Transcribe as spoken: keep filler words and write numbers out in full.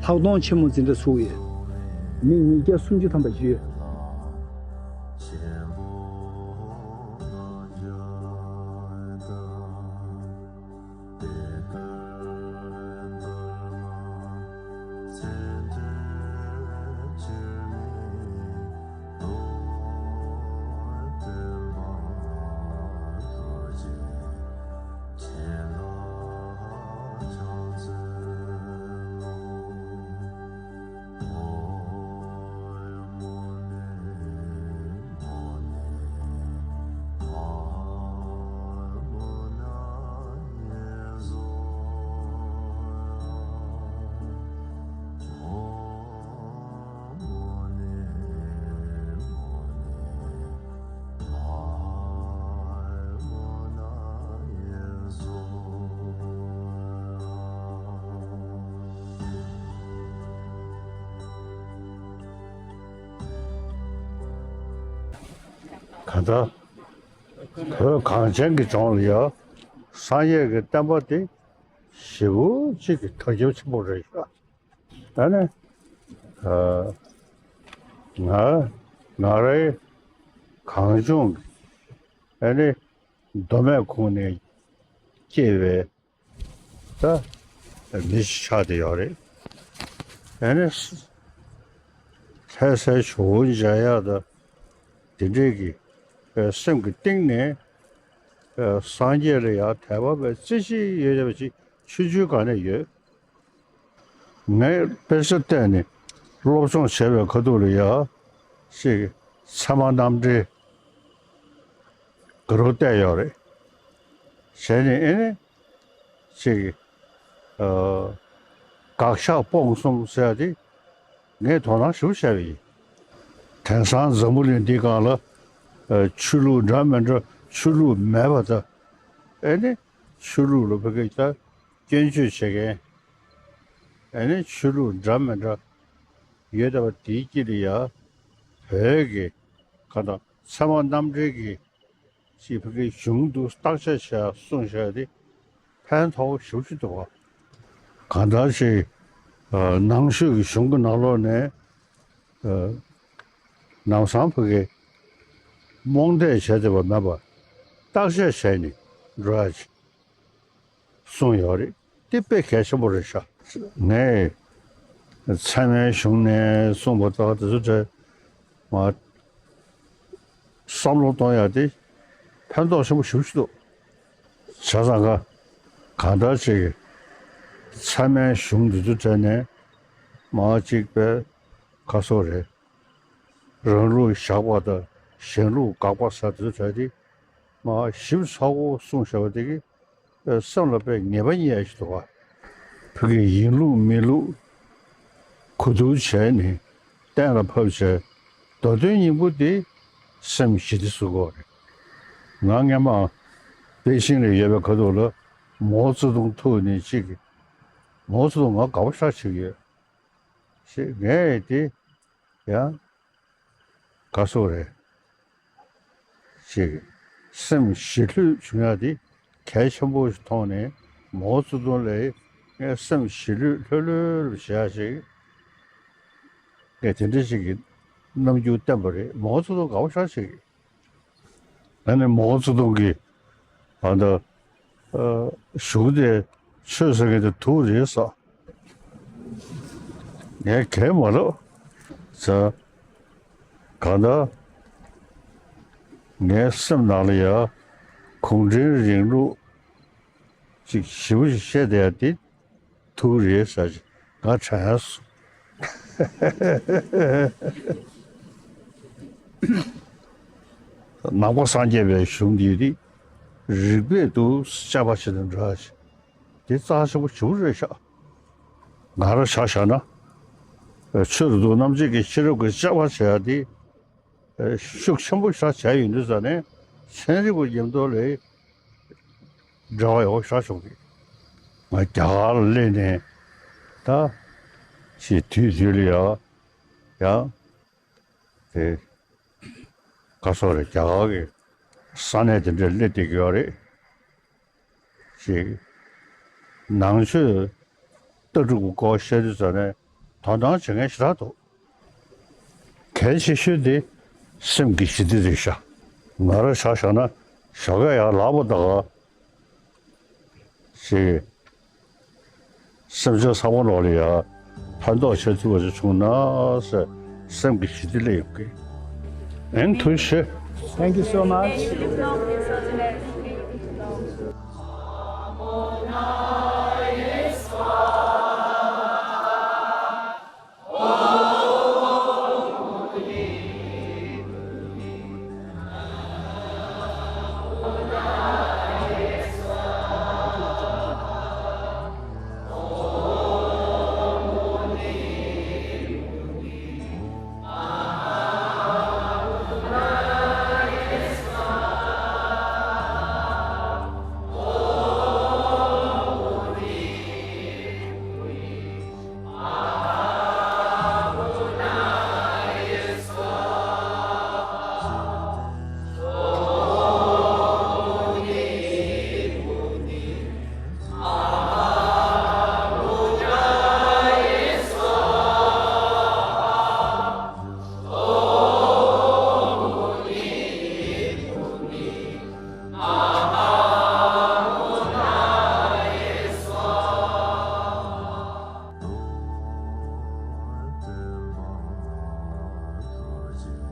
ལྷག་མཐོང་ཆེན་མོ་འཛིན་གྲྭ་ཚུགས་ཡོད། མི་ཉིས་བརྒྱ་སུམ་ཅུ་ཐམ་པ་ཅིག་ཡོད། གང་ལྟར་བོད་གངས་ཅན་གྱི་ལྗོངས་ལ་ཡང་སངས་རྒྱས་ཀྱི་བསྟན་པ་དེ་ཞེ་པོ་ཅིག་གི་དར་ཁྱབ་ཆེན་པོ་རེད་ཤག་ཨ་ནི། ཨ། ང་ང་རའི་གངས་ལྗོངས་ཀྱི་ཨ་ནི་མདོ་སྨད་ཁོངས་ནས་སྐྱེས་པའི་ད་མི་ཞིག་ཆགས་བསྡད་ཡོད་རེད། ཨ་ནི་ལྷ་སའི་ཇོ་བོ་མཇལ་ཡག་དང་དེ་འདྲས་ཀྱི་སེམས་ཀྱི་གཏིང་ནས་སངས་རྒྱས་ལ་ཡང་དད་པ་བའི་རྩེ་གཅིག་ཡོད་པ་ཅིག་ཆུང་ཆུང་སྒང་ནས་ཡོད། ངས་དཔེ་ཆ་བལྟས་ནས་སློབ་སྦྱོང་བྱས་པའི་ཁ་ཐུག་ལ་ཡ་ཅིག་ཚད་མ་རྣམ་འགྲེལ་ག་རུ་བལྟས་ཡོད་རེད། བྱས་ནས་ཨེ་ནས་ཅིག་ཨ་དགག་བཞག་སྤོང་གསུམ་ཟེར་ཡ་དེ་ངས་དོ་སྣང་ཞེ་པོ་བྱས་པ་ཡིན། དེང་སང་འཛམ་བུ་གླིང་འདིའི་སྒང་ལ་ཨ་ཆོས་ལུགས་འདྲ་མི་འདྲ་ཆོས་ལུགས་མེད་པ་དང་ཨེ་ནས་ཆོས་ལུགས་ལ་ཕ་གི་ད་སྐྱོན་བརྗོད་བྱེད་མཁན། ཨ་ནི་ཆོས་ལུགས་འདྲ་མི་འདྲ་ཡོད་པ་དེའི་དཀྱིལ་ལ་ཡ་བོད་ཀྱི་ཁ་དང་ཚད་མ་རྣམ་འགྲེལ་གྱི་ཅིག་ཕ་གི་གཞུང་དུ་བརྟག་དཔྱད་བྱས་གསུངས་བཞག་དེ་ཕན་ཐོགས་ཞེ་པོ་ཅིག་འདུག་ག་གང་ལྟར་ཅིག་ཨ་ནང་ཆོས་ཀྱི་གཞུང་གི་ནང་ལོགས་ནས་ཨ་ལམ་སང་ཕ་གི་རྨོངས་དད་བྱས་བསྡད་པ་མེད་པར་བརྟག་དཔྱད་བྱས་ནས་འགྲོ་ཡ་ཅིག་གསུངས་ཡོད་རེད། དེ་དཔེ་གལ་ཆེན་པོ་རེད་ཤག་ངས་ཚད་མའི་གཞུང་ནས་གསུངས་པ་དག་དེ་ཚོ་དེ་མ་བསམ་བློ་གཏོང་ཡ་དེ་ཕན་ཐོགས་ཆེན་པོ་ཞེ་པོ་ཅིག་འདུག་བྱས་ཙང་ག་གང་ལྟར་ཅིག་ཚད་མའི་གཞུང་འདི་ཚོ་དྲན་ནས་མ་གཅིག་པའི་ཁ་སོ་རེད། རང་ལུགས་བཞག་པ་དང་གཞན་ལུགས་དགག་པ་ཟེར་དེ་ཚོ་དྲན་ཏེ་མ་ཞིབ་ཚགས་པོ་གསུངས་བཞག་པ་དེ་གི་སེམས་ལ་དཔེ་ངེས་པ་རྙེད་ཡ་ཞིག་འདུག་ག་བོད་ཀྱི་ཡིན་ལུགས་མིན་ལུགས་གོ་བསྡུར་བྱས་ནས་གཏན་ལ་ཕབ་བྱས་མདོ་དོན་སྙིང་པོ་དེ་སེམས་ཞི་བདེ་བཟོ་དགོས་རེད། ང་སྔན་མ་པེ་ཅིང་ལ་ཡོད་པའི་ཁ་ཐུག་ལ་མའོ་ཙེ་ཏུང་ཐུག་ནས་ཅིག་མའོ་ཙེ་ཏུང་ང་དགའ་པོ་ཞེ་དྲག་བྱེད་ཀྱི་ཡོད། ཞེས་ངས་དེ་ཡང་དགའ་སོ་རེད། ཅིག་སེམས་ཞི་ལྷོད་བྱུང་ཡ་དེ་གལ་ཆེན་པོ་ཞིག་མཐོང་ནས་མའོ་ཙེ་ཏུང་ལ་ངས་སེམས་ཞི་ལྷོད་ལྷོད་ལྷོད་བྱེད་ཡ་ཞིག་ངས་དེ་འདྲ་ཞིག་གི་རྣམ་འགྱུར་བསྟན་པ་རེད། མའོ་ཙེ་ཏུང་དགའ་པོ་ཞེ་དྲག་བྱེད་ཀྱི། ཨ་ནི་མའོ་ཙེ་ཏུང་གིས་ཨ་ད་ཨ་གཞུང་དེ་ ཆོས་ཟེར་མཁན་དེ་དུག་རེད་ཟེར། ངས་གས་མ་ལབ། ཟེར། གང་ལྟར་ངའི་སེམས་ནང་ལ་ཡ་གུང་ཁྲན་རིང་ལུགས་ཅིག་ཞེ་པོ་ཞིག་བཤད་བསྡད་ཡ་དེ་དུག་རེད་ཟེར་ཅིག་ང་དྲན་སོང་། ནང་པ་སངས་རྒྱས་པའི་གཞུང་འདི་ནི་རིགས་པས་དུ་དཔྱད་པ་བྱེད་དུ་འགྲོ་ཞིང་། འདི་རྩ་ཆེན་པོ་ཞེ་པོ་རེད་ཤག་ང་རང་ཆ་བཞག་ན། ཆོས་རབ་ཏུ་རྣམ་འབྱེད་ཀྱི་ཤེས་རབ་ཀྱི་དཔྱད་པ་བྱེད་ཡ་འདི་ཤུགས་ཆེན་པོ་ཞིག་བྱས་ཡོང་དུས་ཙ་ནས་ཚན་རིག་པ་མཉམ་དུ་ལས་འབྲེལ་བ་ཡོད་ཤག་བྱུང་གི། ང་རྒྱ་གར་ལ་སླེབས་ནས་ད་ཅིག་དུས་དུས་ལ་ཡ་ཡང་དེ་ག་སོགས་རེད། རྒྱ་གར་གྱི་ས་གནས་དེ་འདྲ་སླེབས་བསྡད་ཀྱི་ཡོད་རེད། ཅིག་ནང་ཆོས་ལྟ་གྲུབ་ཀྱི་སྐོར་བཤད་དུས་ཙ་ནས་དོ་སྣང་བྱེད་མཁན་ཞེ་དྲག་འདུག་གལ་ཆེ་ཤོས་དེ་སེམས་ཀྱི་ཞི་བདེ་རེད་ཤག་ང་རང་ཆ་བཞག་ན་ཞོགས་ཀས་ཡར་ལངས་པ་དང་ཅིག་སེམས་ཅན་ཚང་མ་ལོག་ལ་ཡ་ཕན་ཐོགས་བྱེད་ཐུབ་པ་ཞིག་བྱུང་ན་ཟེར་སེམས་ཀྱི་ཞི་བདེ་སླེབས་ཡོང་གི། ཨེན་ཐུགས་རྗེ་ཆེ། Thank you so much.